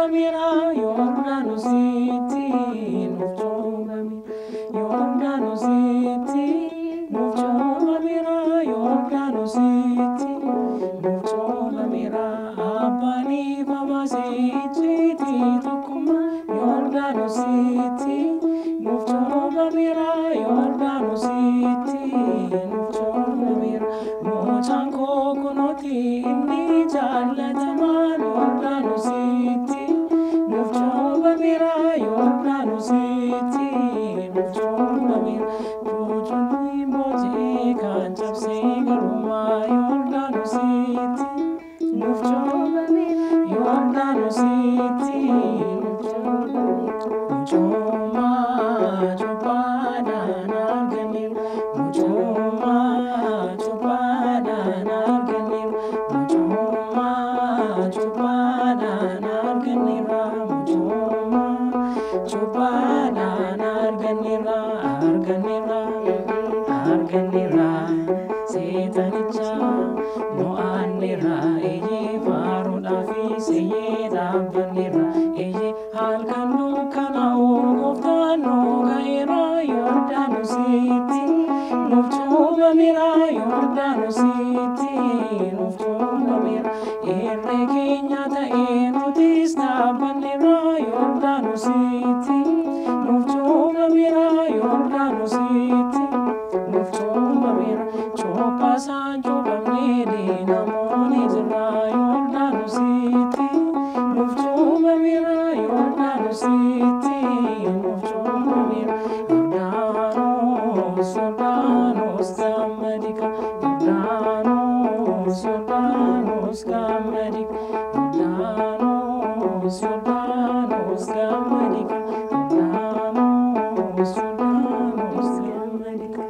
cuubameera Yordaanositti nuuf cuubameera Yordaanositti nuuf cuubameera Yordaanositti nuuf cuubameera Abbaaniif baasee icciitii tokkummaa Yordaanositti nuuf cuubameera Yordaanositti nuuf cuubameera Mucaan koo kunooti inni jaallatamaan Yordaanositti nuuf cuubameera Yordaanositti nuuf cuubameera Buuconni booji'ee kan cabsee galumaa Yordaanositti nuuf cuubameera Yordaanositti nuuf cuubameera Mucummaa cuuphaadhaan arganneera Mucummaa cuuphaadhaan arganneera Mucummaa cuuphaadhaan arganneera Mucummaa cuuphaadhaan arganneera arganneera arganneera Seexanicha mo'anneera eeyyee faaruudhaafis eeyyee dhaabbanneera eeyyee halkan dukkanaa'u gooftaan nu ga'eera Yordaanositti nuuf cuubameera Yordaanositti nuuf cuubameera irree keenya ta'ee nutis dhaabbanneera Yordaanositti nuuf cuubameera Yordaanositti nuuf cuubameera cuuphaasaan cuuphamnee namoonni jirra Yordaanositti nuuf cuubameera Yordaanositti nuuf cuubameera Yordaanos Yordaanos gammadika Yordaanos Yordaanos gammadika Yordaanos Yordaanos gammadika Yordaanos Yordaanos gammadika.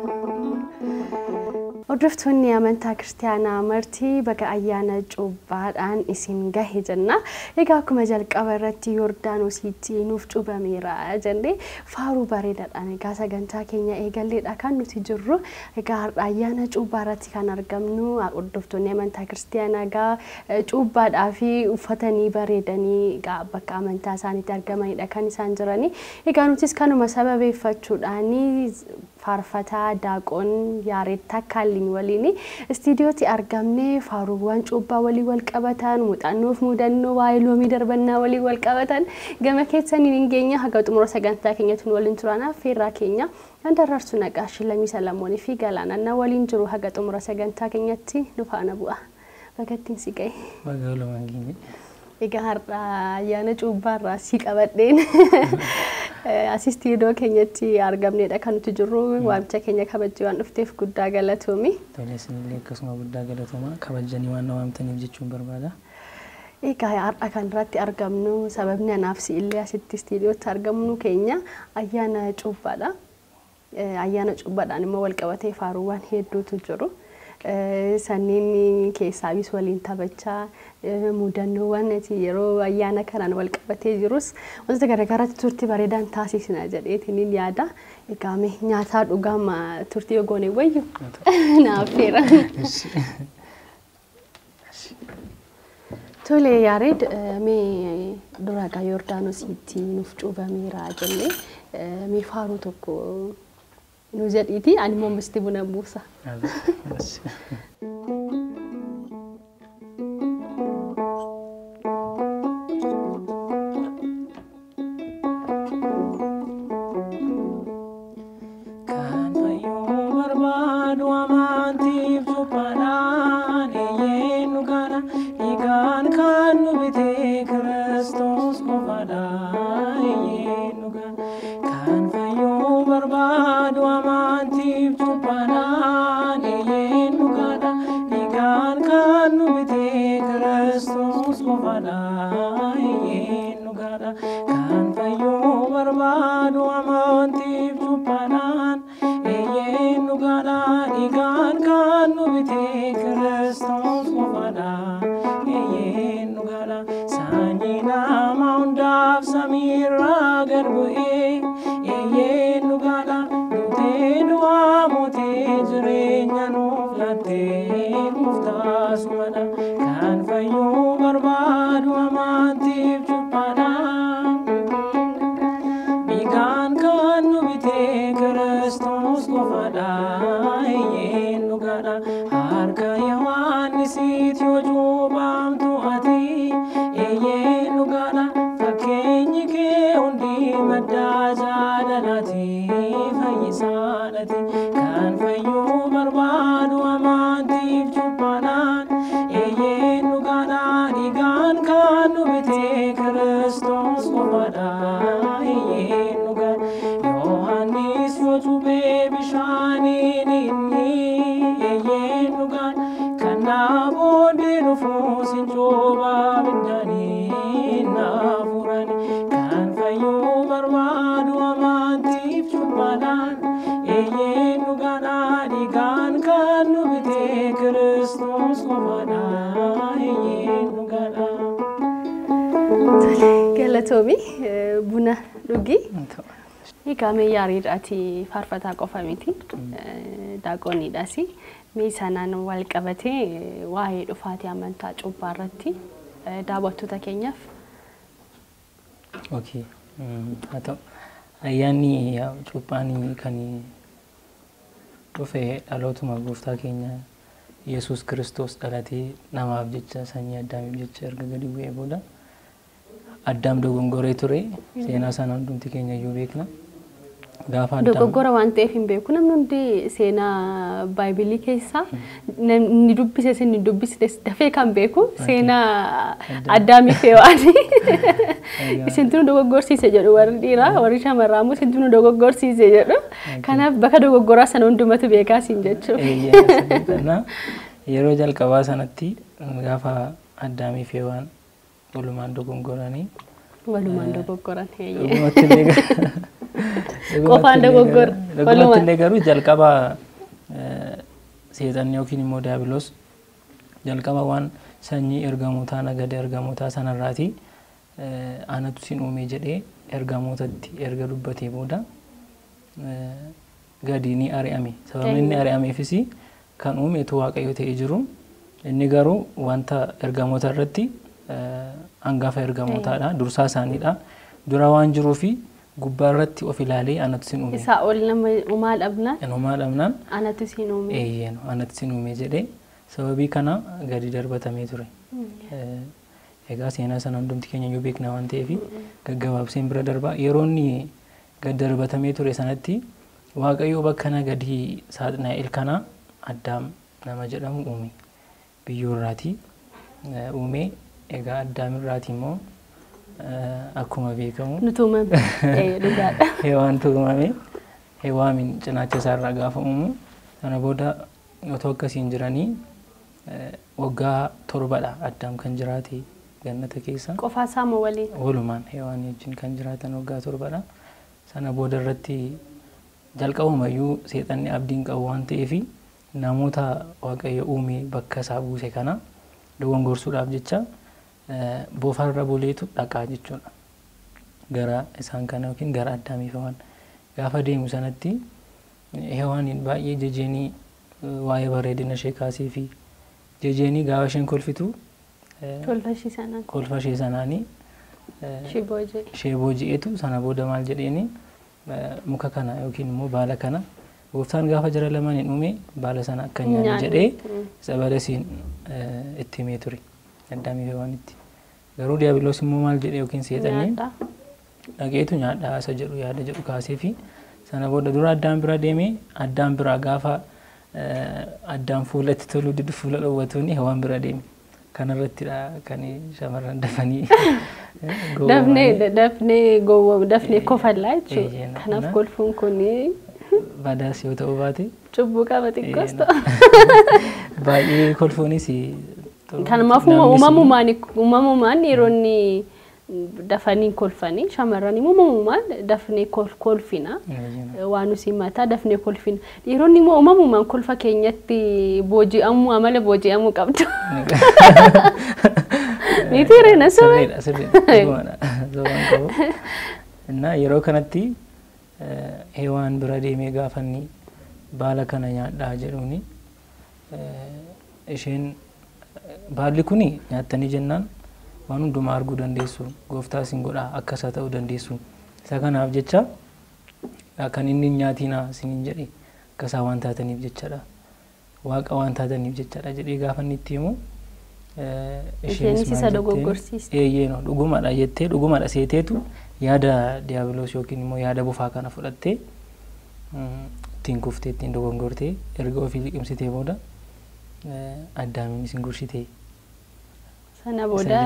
Hordoftoonni amantaa kiristaanaa marti baga ayyaana cuuphaadhaan isin gahe jenna. Egaa akkuma jalqaba irratti Yordaanositti nuuf cuubameera jennee faaruu bareedaadhaan egaa sagantaa keenya eegalleedha kan nuti jirru. Egaa har'a ayyaana cuuphaa irratti kan argamnu hordoftoonni amantaa kiristaanaa egaa cuuphaadhaa fi uffatanii bareedanii egaa bakka amantaa isaaniitti argamanidha kan isaan jirani. Egaa nutis kanuma sababeeffachuudhaan faarfataa Daaqoon Yaareed Takkaalliin waliin istiidiyootti argamnee faaruuwwan cuuphaa walii wal qabatan muuxannoof mudannoo waa'ee loomii darbannaa walii wal qabatan gama keessaniin hin geenye haga xumura sagantaa keenyatti nu waliin turanaaf feerraa keenya Andarraarsu Naqaashi Lamii Salamoonii fi Galaanannaa waliin jiru haga xumura sagantaa keenyatti nu faana bu'a. Bagattiin si ga'e. Baga walumaan geenye. Egaa har'a ayyaana cuuphaarraa si qabadheen as istiidiyoo keenyatti argamneedha kan nuti jirru. Waamicha keenya kabajjii waan dhufteef guddaa galatoomi. Tole isinillee akkasuma guddaa galatooma kabajanii waan na waamtaniif jechuun barbaada. Egaa har'a kan irratti argamnu sababni anaaf si illee asitti istiidiyootti argamnu keenya ayyaana cuuphaadha. Ayyaana cuuphaadhaan immoo wal qabatee faaruuwwan hedduutu jiru. Sanniin keessaabis waliin taphachaa mudannoowwan yeroo ayyaana kanaan wal qabatee jirus wantoota garaagaraatti turtii bareedaan taasisna jedheetiin yaada. Egaa mee nyaataa dhugaama turtii yoo goone wayyu naaf feera. Tole Yaareed mee dura egaa Yordaanositti nuuf cuubameera jennee mee faaruu tokko nu jedhiiti ani immoo misti buna buusa. Kan fayyuu barbaadu amantiif cuuphaadhaan eeyyee nu kana dhiigaan kan nu bite Kiristoos qofaadha eeyyee nu kana. Kan fayyuu barbaadu amantiif cuuphaadhaan eeyyee nu kana dhiigaan kan nu bite Kiristoos qofaadha eeyyee nu kana. Kan fayyuu barbaadu amantiif cuuphaadhaan eeyyee nu kana dhiigaan kan nu bite Kiristoos qofaadha eeyyee nu kana. Sanyii nama hundaaf samiirraa gad bu'ee eeyyee nu kana duutee du'aa mootee jireenya nuuf laattee gooftaa sumadha. Kan fayyuu barbaadu amantiif cuuphaadhaan qofaadha eeyyeen dhugaan. Yohaannis yoo cuuphee bishaaniin inni eeyyeen dhugaan. Kana booddee dhufuus hin cuuphaa biddaanii hafuuraan. Kan fayyuu barbaadu amantiif cuuphaadhaan eeyyeen dhugaadha dhiigaan kan nu bite Kiristoos qofaadha eeyyeen dhugaadha. Tole galatoomi buna dhugi. Egaa mee yaariidhaati faarfataa qofa miti daaqoniidhaas mee sanaan wal qabatee waa'ee dhufaatii amantaa cuuphaa irratti daawwattoota keenyaaf. Okay. Haa ta'u. Ayyaanni cuuphaan kan dhufe dhalootuma gooftaa keenya Yesuus Kiristoos dhalatee namaaf jecha sanyii Addaamiif jecha erga gadi bu'ee booda Addaam dogongoree ture seenaa sana hundumti keenya iyyuu beekna. Gaafa Addaam Dogoggora waan ta'eef hin beeku namni hundi seenaa baaybilii keessaa inni dubbises inni dubbisnes dafee kan beeku seenaa Addaamii fi Hewaanii. Isintu nu dogoggorsiise jedhu warri dhiiraa warri shamarraa immoo isintu nu dogoggorsiise jedhu. Kanaaf bakka dogoggoraa sana hundumatu beekaa siin jechuudha. Yeroo jalqabaa sanatti gaafa Addaamii fi Hewaan walumaan dogoggoranii. Walumaan dogoggoran. Dhugumatti Qofaan dogoggora. Dhugumatti illee garuu jalqaba seexanni yookiin immoo diyaabiloos jalqaba waan sanyii ergamootaa nagada ergamootaa sanarraati anatu sin uume jedhee ergamootatti erga dubbatee booda gadi ni ari'ame. Sababni inni ari'ameefis kan uumetu Waaqayyo ta'ee jiru inni garuu wanta ergamoota irratti hangafa ergamootaadha dursaa isaaniidha. Dura waan jiruufi gubbaa irratti of ilaalee anatu sin uume. Isaa ol nama uumaa dhabnaan. Uumaa dhabnaan. Anatu sin uume. Eeyyeen anatu sin uume jedhee sababii kana gadi darbatamee ture. Egaa seenaa sana hundumti keenya iyyuu beekna waan ta'eef gaggabaabseen bira darbaa. Yeroo inni gad darbatamee ture sanatti Waaqayyo bakka na gadi saaxinaa'el kana Addaam nama jedhamu uume. Biyyoo irraatii uume. Egaa Addaam irraatii immoo akkuma beekamu. Nutu uumame. Dhugaadha. Hewaantu uumame. Hewaaniin cinaacha isaarraa gaafa uumu sana booda otoo akkasiin jiranii waggaa 7dha Addaam kan jiraate gannata keessa. Qofaa isaa moo waliin? Walumaan Hewaan wajjin kan jiraatan waggaa 7dha. Sana booda irratti jalqabumayyuu seexanni abdiin qabu waan ta'eef namoota Waaqayyo uume bakka isaa buuse kana dogongorsuudhaaf jecha boofarra buleetu dhaqaa jechuudha. Gara isaan kana yookiin gara Addaamii fi Hewaan gaafa deemu sanatti Hewaaniin baay'ee jejeenii waa'ee bareedina ishee kaasee fi jejeenii gaafa isheen kolfitu kolfa ishee sanaanii ishee booji'eetu sana booda maal jedheeni muka kana yookiin immoo baala kana gooftaan gaafa jara lamaan hin uume baala sana akka hin nyaanne jedhee sabalasiin itti himee ture. Addaamii fi Hewaanitti. Garuu diyaabiloos immoo maal jedhe yookiin seexanni dhaqeetu nyaadhaa isa jedhu yaada jedhu kaasee fi sana booda dura Addaam bira deemee Addaam bira gaafa Addaam fuulatti toluu didu fuula dhoowwatuun Hewaan bira deeme. Kanarrattidha kan shamarran dafanii dafnee gowwoom dafnee kofallaa jechuudha. Kanaaf kolfuun kun badaas yoo ta'uu baate cubbuu qaba xiqqoos ta'a. Baay'ee kolfuunis Kanumaaf uumamumaan yeroo inni dafanii kolfanii shamarran immoo uumamumaan dafnee kolfina. Waan nuti mataa dafnee kolfina. Dhiironni immoo uumamumaan kolfa keenyatti booji'amuu amala booji'amuu qabdu. Miti reena sirriidha sirriidha. Sobaan qabu. Innaa yeroo kanatti Hewaan bira deemee gaafa inni baala kana nyaadhaa jedhuuni isheen baalli kuni nyaattanii jennaan waan hundumaa arguu dandeessu gooftaa isin godhaa akka isaa ta'uu dandeessu. Isa kanaaf jecha kan inni nyaatinaa isiniin jedhe akka isaa waan taataniif jechadha. Waaqa waan taataniif jechadha jedhee gaafa inni itti himu isheenis isa dogoggorsiiste. Eeyyee dhugumadha jettee dhugumadha seeteetu yaada diyaabiloos yookiin immoo yaada bofaa kana fudhattee ittiin kuftee ittiin dogoggortee erga ofii liqimsitee booda Addaamiin isin gursitee. Sana booda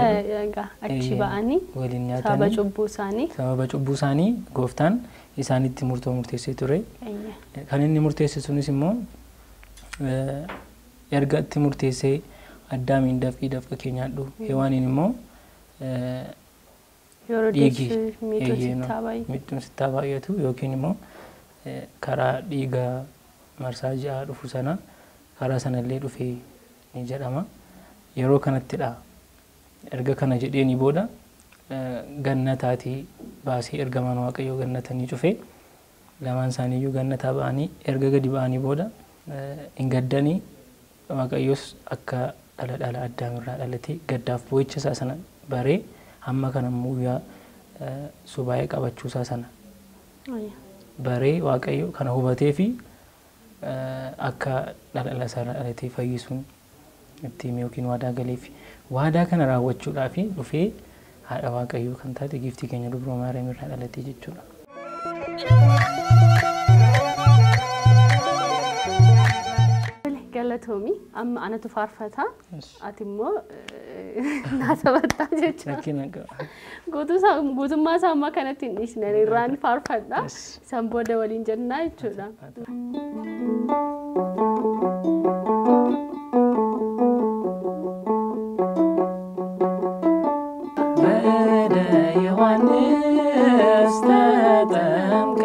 egaa achi ba'anii waliin sababa nyaatanii cubbuu isaanii. Sababa cubbuu isaanii gooftaan isaanitti murtoo murteessee ture. Kan inni murteesse sunis immoo erga itti murteessee Addaamiin dafqii dafqa kee nyaadhu, Hewaaniin immoo Yeroo dhiigi deessu miidhuu sittaa baay'ee. Miidhuun sittaa baay'atu yookiin immoo karaa dhiiga marsaa ji'aa dhufu sana karaa sanallee dhufee ni jedhama. Yeroo kanattidha. Erga kana jedheeni booda gannataatii baasee ergamaan Waaqayyoo gannata ni cufe. Lamaan isaaniiyyuu gannataa ba'anii erga gadi ba'anii booda hin gaddanii Waaqayyoos akka dhala dhala Addaamirraa dhalatee gaddaaf boo'icha isaa sana baree hamma kana immoo guyyaa subaa'ee qabachuu isaa sana baree Waaqayyo kana hubatee fi akka dhala dhala isaarraa dhalatee fayyisuun itti hime yookiin waadaa galeef. Waadaa kana raawwachuudhaaf dhufee haadha Waaqayyoo kan taate giiftii keenya Dubroo Maariyaam irraa dhalatee jechuudha. Galatoomi, amma anatu faarfata, ati immoo naa taphattaa jechuudha. Rakkina qaba. Guutummaa isaa ammaa kanatti hin dhiisne, irraan faarfadha. San booda waliin jennaa jechuudha. በደ ዮሐንስ ተጠምቀ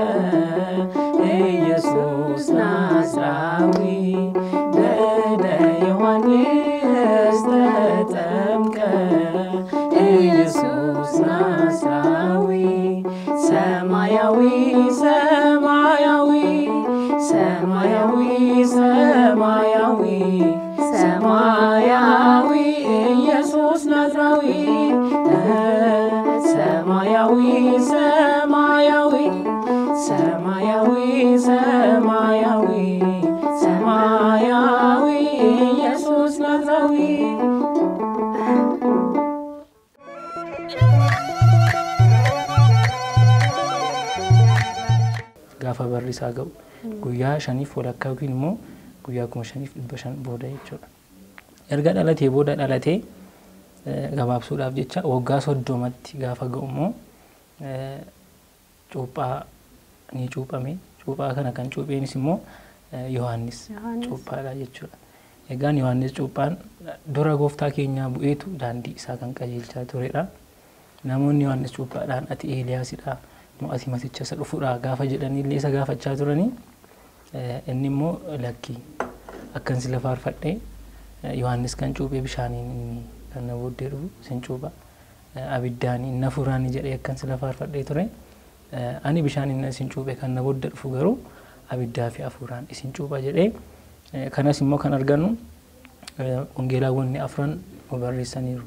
ኢየሱስ ናዝራዊ በደ ዮሐንስ ተጠምቀ ኢየሱስ ናዝራዊ ሰማያዊ ሰማያዊ ሰማያዊ ሰማያዊ ሰማያዊ ኢየሱስ ናዝራዊ ሰማያዊ ሰማያዊ ሰማያዊ ሰማያዊ ሰማያዊ ኢየሱስ ናዝራዊ። Gaafa barri isaa ga'u guyyaa 5.5 yookiin immoo guyyaa 5500 booda jechuudha. Erga dhalatee booda dhalatee gabaabsuudhaaf jecha waggaa 30tti gaafa ga'u immoo cuuphaa ni cuuphame. Cuuphaa kana kan cuupheenis immoo Yohaannis cuuphaadha jechuudha. Egaan Yohaannis cuuphaan dura gooftaa keenyaa bu'eetu daandii isaa kan qajeelchaa turedha. Namoonni Yohaannis cuuphaadhaan ati Eeliyaasidha moo ati masicha isa dhufudha gaafa jedhanii illee isa gaafachaa turanii, inni immoo lakkii akkan sila faarfadhee Yohaannis kan cuuphee bishaaniin, inni kan na booddee dhufu sin cuupha abiddaanii inni hafuuraanii jedhee akkan sila faarfadhee ture, ani bishaaniin isin cuuphe, kan na booddee dhufu garuu abiddaa fi hafuuraan isin cuupha jedhee. Kanas immoo kan argannu wangeelaawwan afran nu barreessaniiru.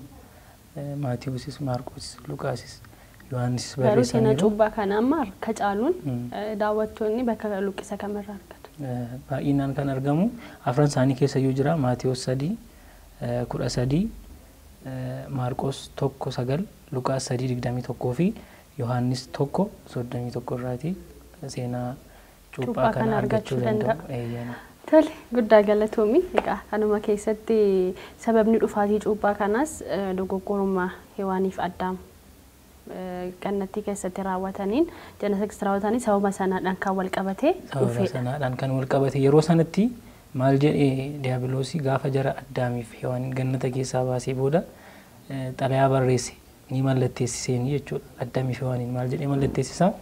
Maatiyoosis, Maarqoosis, Luqaasis, Yohaannis Garuu seenaa barreessaniiru. Cuuphaa kana amma harka caaluun daawwattoonni bakka luqqisa kamirraa argatu? Baay'inaan kan argamu afran isaanii keessa iyyuu jira. Maatiyoos 3:13, Maarqos 1:9, Luqaas 3:21 fi Yohaannis 1:31 irraati seenaa cuuphaa kana argachuu danda'u. Eeyyama. Tole, guddaa galatoomi. Egaa kanuma keessatti sababni dhufaatii cuuphaa kanaas dogoggorummaa Hewaaniif Addaam gannattii keessatti raawwataniin, jannata keessatti raawwatanii, sababa sanaadhaan kan wal qabatee Sababa dhufedha. sanaadhaan kan wal qabate. Yeroo sanatti maal jedhee Diiyaabiloosii gaafa jara Addaamiif Hewaan gannata keessaa baasee booda xalayaa barreesse ni mallatteessiseenii jechuudha. Addaamiif Hewaaniin maal jedhee mallatteessisaa?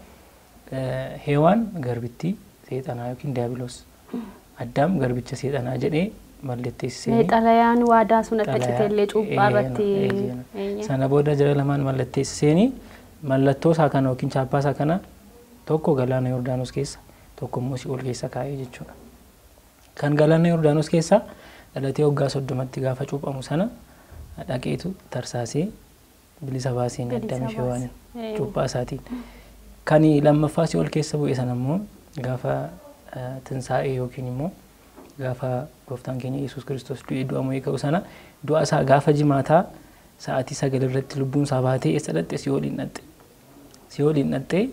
Hewaan garbittii seexanaa yookiin Diiyaabiloos, Addaam garbicha seexanaa jedhee mallatteessiseenii. Xalayaan waadaa sun akka citeellee cuuphaa irratti. Sana booda jara lamaan mallatteessiseenii mallattoo isaa kana yookiin chaappaa isaa kana tokko galaana Yordaanos keessa, tokko immoo si'ool keessa kaa'ee jechuudha. Kan galaana Yordaanos keessa dhalatee waggaa 30tti gaafa cuuphamu sana dhaqeetu tarsaasee bilisa baaseen Addaamiif Hewaaniin cuuphaa isaatiin. Kan lammaffaa si'ool keessa bu'e sana immoo gaafa tinsaa'ee yookiin immoo gaafa gooftaan keenya Yesuus Kiristoos du'ee du'a mo'ee ka'u sana, du'a isaa gaafa jimaataa sa'aatii 9 irratti lubbuun isaa baatee eessa dhaqxe? Si'ooliin dhaqxe. Si'ooliin dhaqxee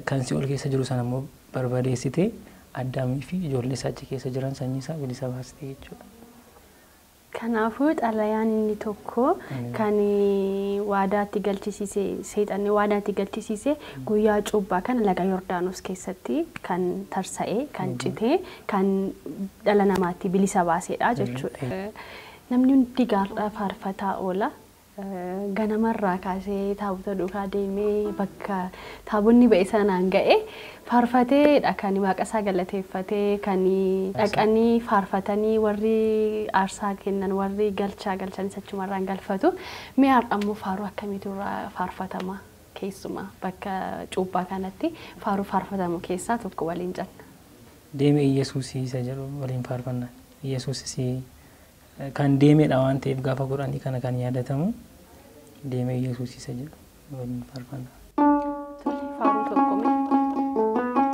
kan si'ool keessa jiru sana immoo barbadeessitee Addaamii fi ijoollee isaa achi keessa jiran, sanyii isaa bilisa baastee jechuudha. Kanaafuu xalayaan inni tokko kan waadaatti galchisiise seexanni waadaatti galchisiise guyyaa cuuphaa kana laga Yordaanos keessatti kan tarsa'e kan cite kan dhala namaatti bilisa baasedha jechuudha. Namni hundi gaarraa faarfataa oola. Ganamarraa kaasee taabota duukaa deemee bakka taabonni ba'e sanaan ga'e faarfateedha kan waaqa isaa galateeffatee kan dhaqanii faarfatanii warri aarsaa kennan warri galchaa galchanis achumarraan galfatu. Mee har'a immoo faaruu akkamiitu irraa faarfatama keessumaa bakka cuuphaa kanatti faaruu faarfatamu keessaa tokko waliin jenna. Deeme Iyyasuus isa jedhu waliin faarfanna. Iyyasuus kan deemedha waan ta'eef gaafa godhanii kana kan yaadatamu deeme Iyyasuus isa jedhu waliin faarfanna. Tole faaruu tokko mee.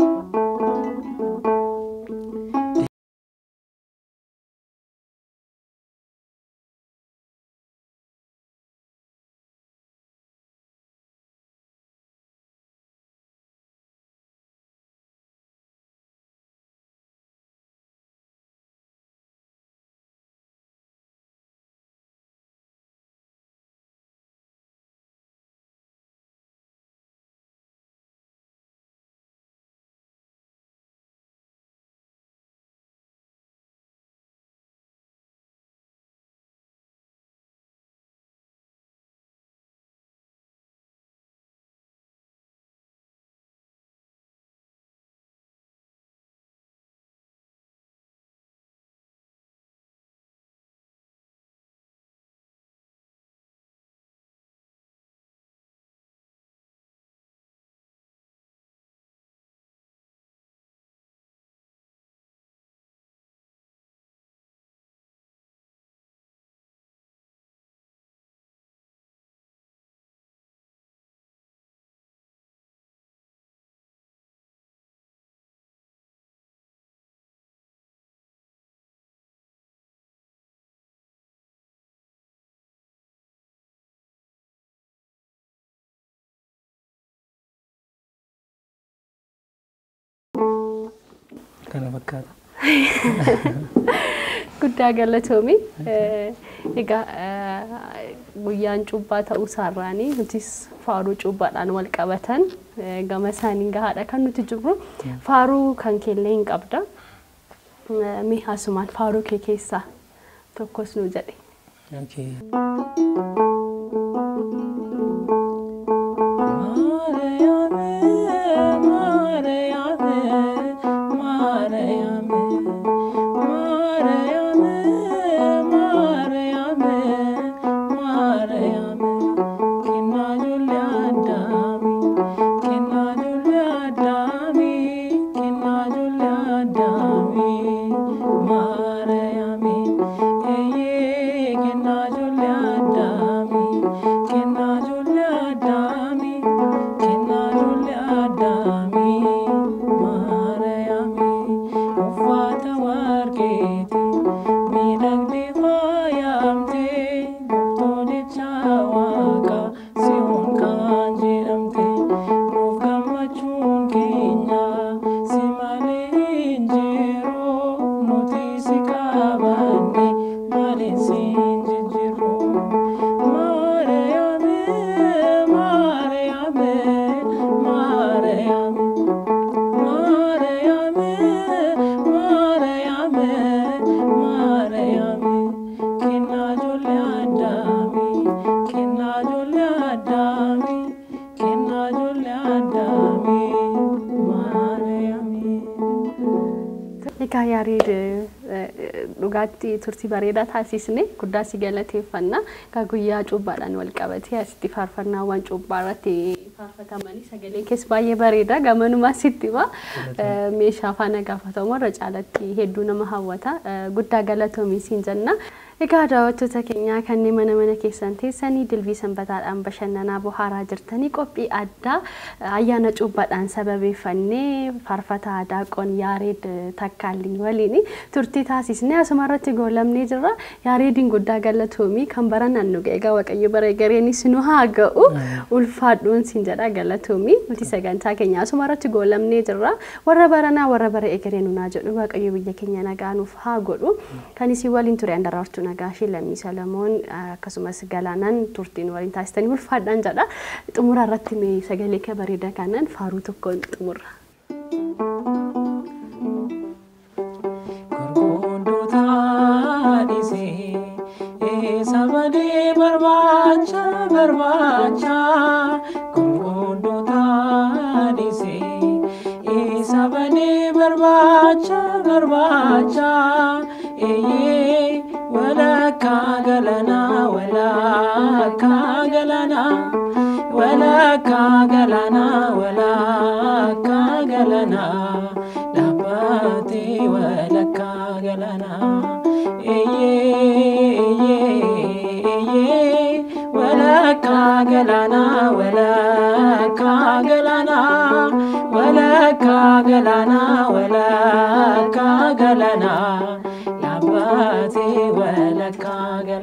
Kana fakkaata. Guddaa galatoomi. Egaa guyyaan cuuphaa ta'uu isaarraanii nutis faaruu cuuphaadhaan wal qabatan gama isaaniin gahaadha kan nuti jirru. Faaruu kan keellee hin qabda. Mee asumaan faaruu kee keessaa tokkos nu jedhe. Okay. Egaa Yaareed dhugaatti turtii bareedaa taasisne guddaa si galateeffanna. Egaa guyyaa cuuphaadhaan wal qabatee asitti faarfannaawwan cuuphaa irratti faarfatamanii sagaleen kees baay'ee bareeda gamanumaa sitti hima. Meeshaa faana gaafatamu irra caalatti hedduu nama hawwata. Guddaa galatoomii siin jenna. Egaa daawwattoota keenyaa kanneen mana mana keessan teessanii dilbii sanbataadhaan bashannanaa bohaaraa jirtanii qophii addaa ayyaana cuuphaadhaan sababeeffannee faarfataa Daaqon Yaareed Takkaalliin waliin turtii taasisnee asuma irratti goolamnee jirra. Yaareediin guddaa galatoomii kan baranaan nu ga'e. Egaa Waaqayyo bara gareenis nu haa ga'u. Ulfaadhuun siin jedha galatoomii. Nuti sagantaa keenya asuma irratti goolamnee jirra. Warra baranaa warra bara egeree nu naa jedhu Waaqayyo biyya keenya nagaa nuuf haa godhu. Kan isin waliin ture Andaraartuu Nagaashii, Lammii Salamoon akkasumas Galaanaan turtiin waliin taasisanii ulfaadhaan jedha. Xumura irratti mee sagalee kee bareedaa kanaan faaruu tokkoon xumurra. Gurguddoota dhiisee sabadee barbaacha barbaacha, gurguddoota dhiisee sabadee barbaacha barbaacha, eeyyee walakkaa galanaa walakkaa galanaa walakkaa galanaa walakkaa galanaa dhaabbatee walakkaa galanaa, eeyyee eeyyee eeyyee walakkaa galanaa walakkaa galanaa walakkaa galanaa walakkaa galanaa dhaabbatee walakkaa galanaa.